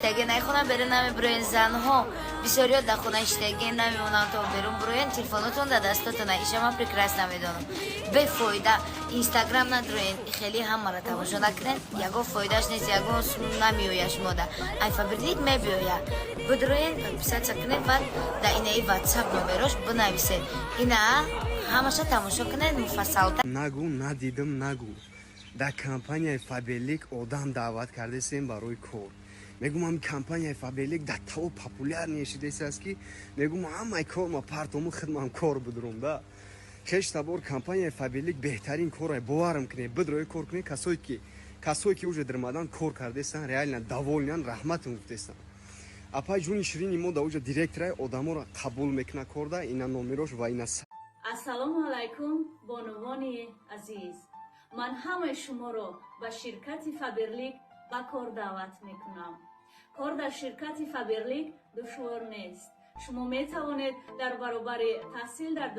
Таге найхона берун намебироен. Занҳо бисёриё дар хона иштаге намемонанд, то берун бироен. Телефонотон дар дастотона, иша ман прекрасно медонам. Бефоида Инстаграм надроен, хеле ҳамаро тамошо накунед, ягон фоидааш нест, ягон сум намеояд шумода. Ай Фаберлик мебиояд. Бидроен, подписаться кунед, баъд дар инаи Ватсап номерош бинависед. Ина ҳамаша тамошо кунед муфассалта. Нагу, надидим, нагу. Дар компанияи Фаберлик одам даъват кардесем барои кор. Мегум, ҳами компанияи Фаберлик дар таво популярный шидесааст, ки мегум, ҳамаи кор ма партому хидмам кор бидурум да хештабор. Компанияи Фаберлик беҳтарин корай, боварам кунед, бидрои кор кунед. Касое ки уже дирмадан кор кардесан, реально довольный ан, раҳматам гуфтестан. Апай ҷуни ширини мо да уҷа директорай, одаморо қабул мекуна корда. Ина номерош ва ина. Ассалому алайкум, бонувони азиз! Ман ҳамаи шуморо ба ширкати Фаберлик ба кор даъват мекунам. Кор дар ширкати Фаберлик душвор нест. Шумо метавонед дар баробари таҳсил дар